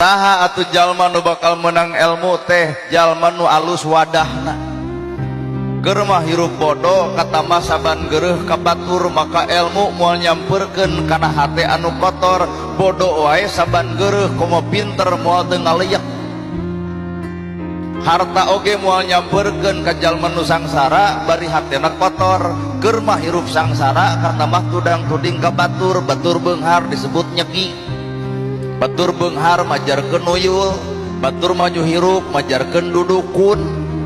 Saha atuh jalma nu bakal menang ilmu teh? Jalma nu alus wadahna. Keur mah hirup bodoh katama saban gereuh ka batur, maka ilmu moal nyamperkeun kana hate anu kotor. Bodoh wae saban gereuh, komo pinter moal teu ngaleyek. Harta oge moal nyamperkeun ka jalma nu sangsara bari hatena kotor. Keur mah hirup sangsara karena mah tudang tuding ka batur. Batur beunghar disebut nyeki, batur beunghar majarkeun nuyul, batur maju hirup majarkeun dudukun.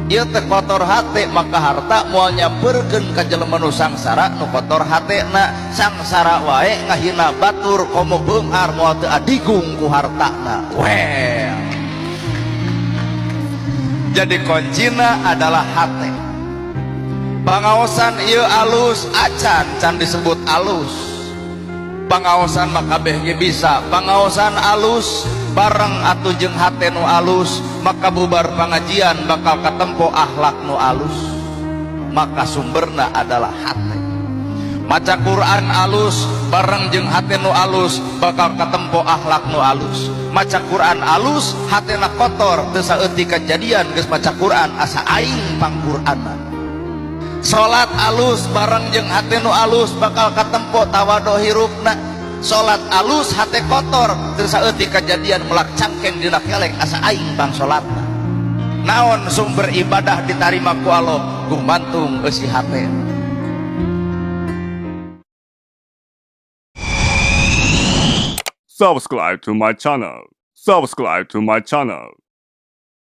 Ieu teh kotor hate, maka harta moal nyamperkeun ka jelema nu sangsara nu kotor hatena. Sangsara wae ngahina batur, komo beunghar moal teu adigung ku hartana. Well, jadi kuncina adalah hate. Pangaosan ieu alus acan, can disebut alus. Pangaosan mah kabeh ge bisa. Pangaosan alus bareng atuh jeung hate nu alus, maka bubar pangajian bakal katempo akhlak nu alus. Maka sumberna adalah hate. Maca Quran alus bareng jeung hate nu alus, bakal katempo akhlak nu alus. Maca Quran alus, hatena kotor, teu saeutik kajadian geus maca Quran asa aing pang Qur'anna. Salat alus bareng jeung hate nu alus, bakal katempo tawado hirupna. Salat alus, hate kotor, teu saeutik kajadian melak cangkeng dina kelek asa aing pang salatna. Naon sumber ibadah ditarima ku Allah? Gumantung eusi hate. Subscribe to my channel. Subscribe to my channel.